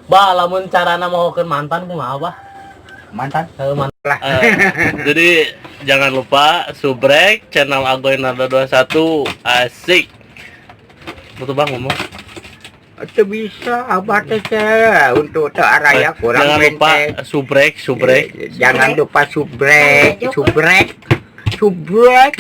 Bah, lamun carana mohokeun mantan kumaha, Bah? Mantan. Heuh, mantan. Lah. Jadi jangan lupa subrek channel Agoy Nardo 21, asik. Betul, Bang, ngomong. Itu bisa abah teh teh. Untuk teh araya kurang. Jangan lupa benteng. Subrek, subrek. Jangan lupa subrek, subrek, subrek.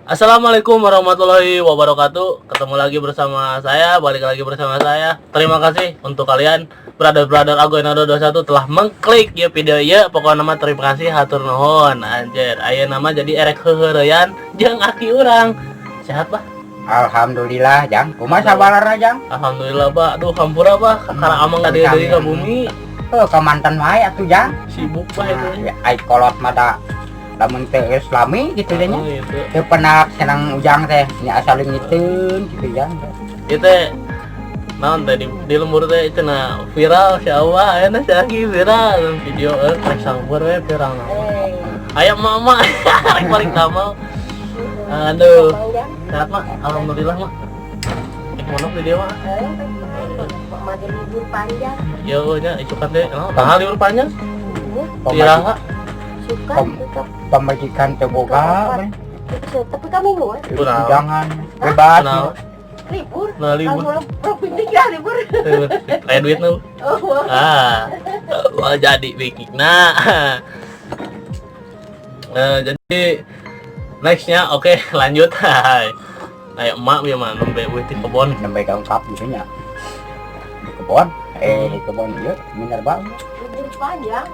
Assalamualaikum warahmatullahi wabarakatuh. Ketemu lagi bersama saya, balik lagi bersama saya. Terima kasih untuk kalian brother-brother Agoy Nardo 21 telah mengklik ya video ya. Pokoknya nama terima kasih, hatur nuhun. Anjir, aya nama jadi erek heuheureyan jeung aki urang. Sehat, Bah? Alhamdulillah, Jang. Kumaha sabarana, Jang? Alhamdulillah, Bah. Aduh, hampura, Bah. Kakara amang ka deui ka bumi. Oh, ka mantan wae atuh, Jang. Sibuk, Bah, itu. Nah, ai kolot mah da lamun teu geus lami gitu deh nya. Oh, gitu. Teu pernah senang ujang teh, nya asal ngiteun gitu, Jang. Itu teh naon teh di lembur teh cenah viral si Awa, ayeuna si Aki viral video rek sampur we viral naon. Aya mama rek balik damel. Aduh, sehat mah, alhamdulillah mah. Mana video mah? Mah libur panjang. Yo nya isukan teh, nah libur panjang. Iraha? Suka suka. Pamajikan teu boga. Tapi kami minggu Kunaon? Jangan bebas. Kunaon? Libur. Nah, libur. Kalau provinsi ya libur. Kayak duit nu. Oh. Ah, wah, jadi bikin. Nah, jadi nextnya oke, lanjut. Hai. Ayo emak ya mah nembe eueuh ti kebon. Nembe dongkap gitu nya. Di kebon, di kebon ieu minerba. Libur panjang.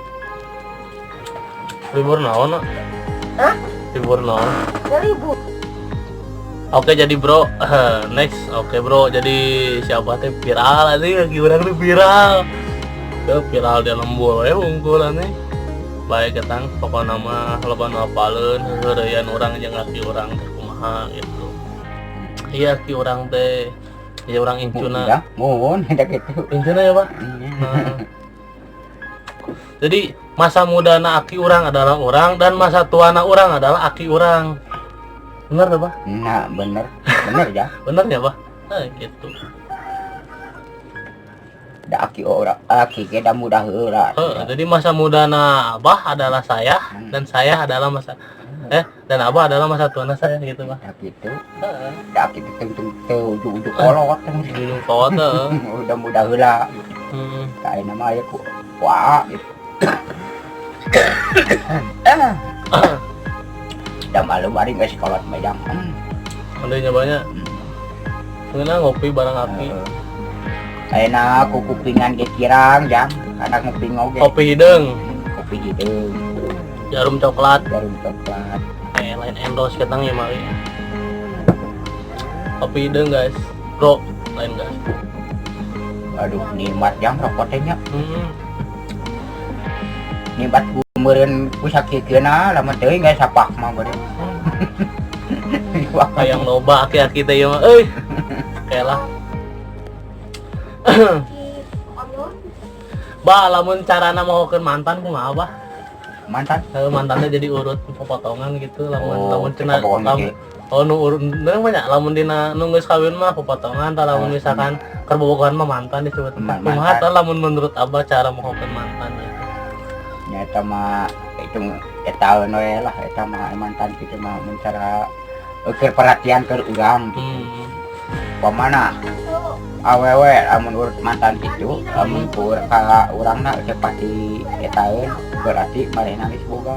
Libur naon? Nak? Hah? Libur naon? Ya libur. Oke, jadi bro, next. Oke bro, jadi siapa teh viral nanti lagi urang tuh viral. Tuh viral di lembur we unggul nih. Baik ketang, pokokna mah loba nu apaleun heuheureyan urang jeung aki urang teh kumaha gitu. Iya, aki urang teh ya urang incuna. Ya, muhun da kitu. Incuna ya, Pak? Nah. Jadi masa muda na aki urang adalah urang dan masa tua na urang adalah aki urang. Bener tuh, Pak? Nah, bener. Bener ya. Bener ya, Pak? Nah, gitu. Da aki ora aki ge da mudah heula. Heeh, jadi masa muda na Abah adalah saya dan saya adalah masa dan Abah adalah masa tua na saya gitu, Pak. Da kitu. Heeh. Da aki teh teu teu ujug-ujug kolot. Ujung kolot heeh. Udah mudah heula. Ka ayeuna mah aya ku wah gitu. Da malu bari geus kolot mah, Jang. Anda nyobanya. Ngeunah ngopi bareng aki. Heeh. Ayeuna ku kupingan ge kirang, Jang. Karena nguping oge. Kopi hideung, Kopi hideung, jarum coklat. Jarum coklat. Lain endorse ketang ya mari. Kopi hideung, guys. Bro, lain guys. Aduh, nikmat, Jang, rokok teh nya. Nikmat ku meureun ku sakikeuna lamun teuing geus sapak mah meureun. Kayak loba aki-aki teh ieu mah euy. Kayak lah. Bah, lamun carana mohokeun mantan kumaha, Bah? Mantan. Heuh, mantannya jadi urut popotongan gitu lamun Oh, lamun cenah popotongan lamun gitu. Oh, nu urut bener banyak lamun dina nu geus kawin mah popotongan tah, lamun misalkan keur bobogohan mah mantan disebut. Kumaha Mantan. Tah lamun menurut Abah cara mohokeun mantan gitu? Nyata mah itu eta we lah, eta mah mantan kitu mah mun cara keur perhatian keur urang gitu. Pamana awewe lamun urut mantan kitu, lamun ku ka urangna teu pati etaeun, berarti manehna geus boga.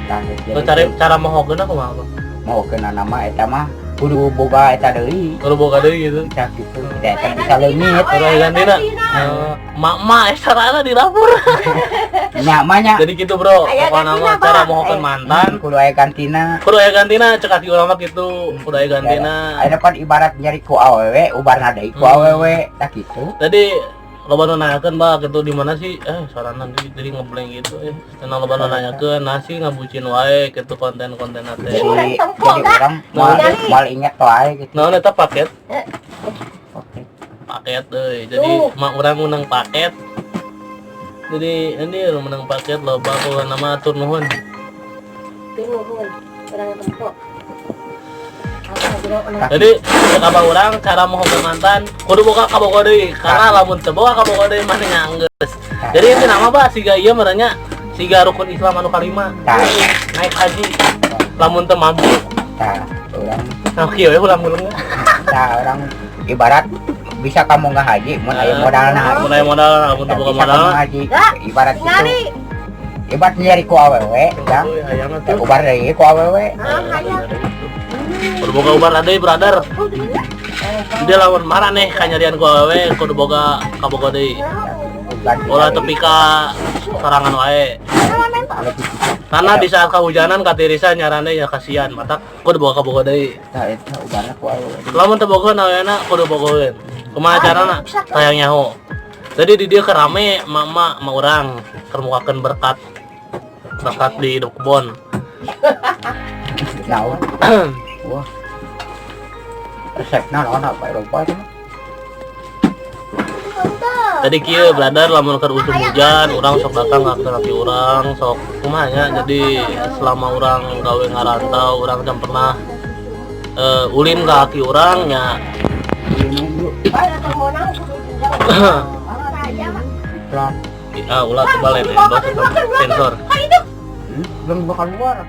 Tah geus. Terus cara mohokeun kumaha, Abah? Mohokeun nama eta mah kudu boga eta deui. Kudu boga deui gitu. Tah kitu, eta bisa leungit. Terus gantina. Mak-mak carana di dapur. Nya mah nya. Jadi gitu bro, Aya pokokna gantina, mah cara Pak. mohokeun mantan Kudu aya gantina. Kudu aya gantina, cek aki urang mah kitu, kudu aya gantina. Ayeuna pan ibarat nyari ku awewe, ubarna deui ku awewe, tah kitu. Tadi loba nu nanyakeun, Bah, gitu di mana sih sorana jadi ngeblank gitu, cenah loba nu nanyakeun nasi ngabucin wae gitu konten-konten teh. Jadi Urang tempo, jadi Kak. urang moal Ningali. Moal inget wae gitu. Naon eta paket? Oke. Paket euy. Jadi Tuh. mak urang menang paket. Jadi ini menang paket loba pokokna nama atur nuhun. Nuhun, urang tempo. Jadi cek abah urang, cara mohogan mantan kudu boga kabogoh deui, karena lamun teu boga kabogoh deui maneh nya geus. Jadi itu nama bah siga ieu merenya, siga rukun Islam anu kalima, Tah, naik haji lamun teu mampu. Tah, urang Nah, kieu we ulang-ulangna. Tah, urang ibarat bisa kamu nggak haji mun aya modalna. Mun aya modal, lamun teu Tah, boga bisa modal. Kamu haji ibarat gitu, Nyari. Ibarat nyeri ku awewe jang. Euy, hayang Tah, atuh. Ubar deui ku awewe. Ah, hayang. Kudu boga ubar deui, brother. Dia lamun maraneh kanyarian ku awewe kudu boga kabogoh deui. Ganti Ulah deui. Tepi ka sorangan wae. Karena di saat kehujanan katirisan nyarane ya kasihan, matak kudu boga kabogoh deui. Tah, eta ubarna ku awewe. Lamun teu bogoheun awena kudu bogoheun. Kumaha carana? Hayang nyaho. Jadi di dieu keur rame emak-emak ma urang keur mukakeun berkat berkat di kebon. Naon? Wah. Resepna naon, apa Eropa itu mah? Jadi kieu, brother, lamun keur usum hujan urang sok datang ka laki urang, sok kumaha nya. Jadi selama urang gawe ngarantau, urang can pernah ulin ka aki urang nya. Ada temenang kudu juga. Pelan. Ah, ulah tebal ya, endorse sensor. Belum bakal keluar.